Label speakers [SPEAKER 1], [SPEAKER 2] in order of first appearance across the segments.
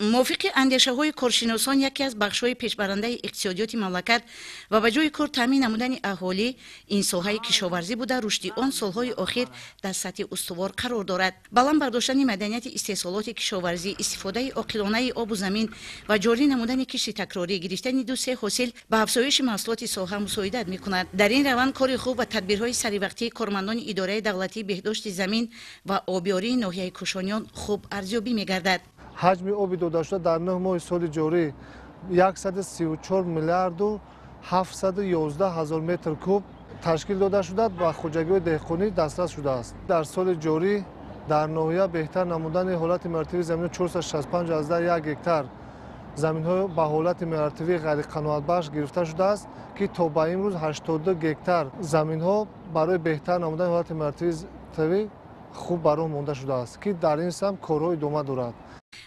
[SPEAKER 1] Мувофиқи андешаҳои коршиносон, яке аз бахшҳои пешбарандаи иқтисодиёти мамлакат ва ба ҷои кор таъмин намудани аҳолӣ ин соҳаи кишоварзӣ буда, рушди он солҳои охир дар сатҳи устувор қарор дорад. Баланд бардоштани маданияти истеҳсолоти кишоварзӣ, истифодаи оқилонаи обу замин ва ҷорӣ намудани кишти такрорӣ, гирифтани ду-се ҳосил ба афзоиши маҳсулоти соҳа мусоидат мекунад. Дар ин раванд кори хуб ва тадбирҳои саривақтии кормандони идораи давлатии беҳдошти замин ва обиёрии ноҳияи Кӯшониён хуб арзёбӣ мегардад.
[SPEAKER 2] Ҳаҷми оби додашуда дар 9 моҳи соли ҷорӣ 134 миллиарду 711 ҳазор метр куб ташкил дода шуда ва хоҷагиҳои деҳқонӣ дастрас шудааст. Дар соли ҷорӣ дар ноҳия беҳтар намудани ҳолати меоративии заминҳо 465,1 гектар заминҳо ба ҳолати меоративии ғайриқаноатбахш гирифта шудааст, ки то ба имрӯз 82 гектар заминҳо барои беҳтар намудани ҳолати меоративӣ хуб ба роҳ монда шудааст, ки дар ин самт корҳо идома дорад.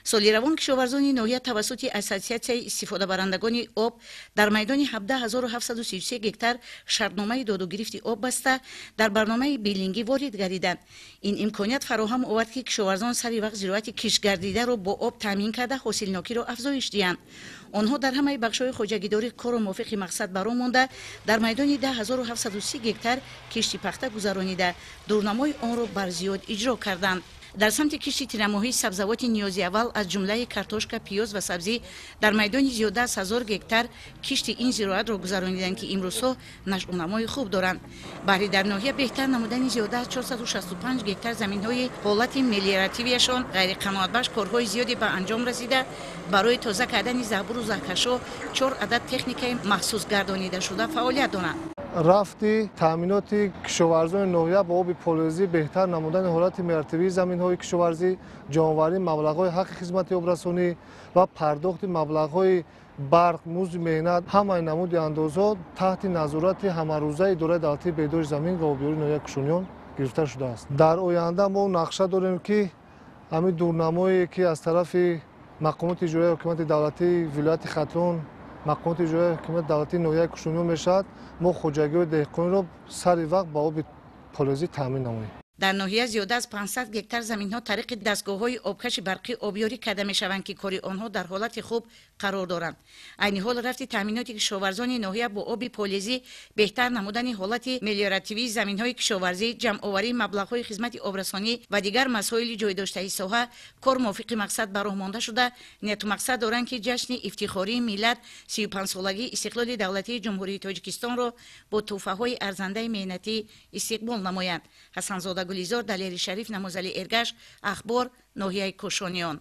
[SPEAKER 1] Соли равон кишоварзони ноҳия тавассути Ассотсиатсияи истифодабарандагони об дар майдони 17,733 гектар шартномаи додугирифти об баста, дар барномаи биллингӣ ворид гардиданд. Ин имконият фароҳам овард, ки кишоварзон сари вақт зироати киштгардидаро бо об таъмин карда, ҳосилнокиро афзоиш диҳанд. Онҳо дар ҳамаи бахшҳои хоҷагидорӣ корро мувофиқи мақсад ба роҳ монда, дар майдони 10,730 гектар кишти пахта гузаронида, дурнамои онро бар зиёд иҷро карданд. Дар самти кишти тирамоҳии сабзавоти ниёзи аввал, аз ҷумлаи картошка, пиёз ва сабзӣ, дар майдони зиёда аз 1000 гектар кишти ин зироатро гузарониданд, ки имрӯзҳо нашъунамои хуб доранд. Баҳри дар ноҳия беҳтар намудани зиёда аз 465 гектар заминҳои ҳолати мелиоративияшон ғайриқаноатбахш корҳои зиёде ба анҷом расида, барои тоза кардани заҳбуру заҳкашҳо чор адад техникаи махсус гардонидашуда фаъолият доранд.
[SPEAKER 2] Рафти таъминоти кишоварзони ноҳия ба оби полезӣ, беҳтар намудани ҳолати меоративии заминҳои кишоварзӣ, ҷамъоварии маблағҳои ҳаққи хизмати обрасонӣ ва пардохти маблағҳои барқ, музди меҳнат, ҳамаи намуди андозҳо таҳти назорати ҳамарӯзаи идораи давлатии беҳдошти замин ва обиёрии ноҳияи Кӯшониён гирифта шудааст. Дар оянда мо нақша дорем, ки ҳамин дурнамое, ки аз тарафи мақомоти иҷроияи ҳокимияти давлатии вилояти Хатлон, мақомоти иҷроияи ҳокимияти давлатии ноҳияи Кӯшониён мешавад, мо хоҷагиҳои деҳқониро сари вақт ба оби полезӣ таъмин намоем.
[SPEAKER 1] Дар ноҳия зиёда аз 500 гектар заминҳо тариқи дастгоҳҳои обкаши барқӣ обёрӣ карда мешаванд, ки кори онҳо дар ҳолати хуб қарор доранд. Айни ҳол рафти таъминоти кишоварзони ноҳия бо оби полезӣ, беҳтар намудани ҳолати мелиоративии заминҳои кишоварзӣ, ҷамъоварии маблағҳои хизмати обрасонӣ ва дигар масоили ҷойдоштаи соҳа кор мувофиқи мақсад ба роҳ монда шуда, нияту мақсад доранд, ки ҷашни ифтихории миллат, 35-солагии истиқлоли давлатии Ҷумҳурии Тоҷикистонро бо тӯҳфаҳои арзандаи меҳнатӣ истиқбол намоянд. Ҳасанзода Гулизор, Далери Шариф, Намозали Эргаш, Ахбор, ноҳияи Кӯшониён.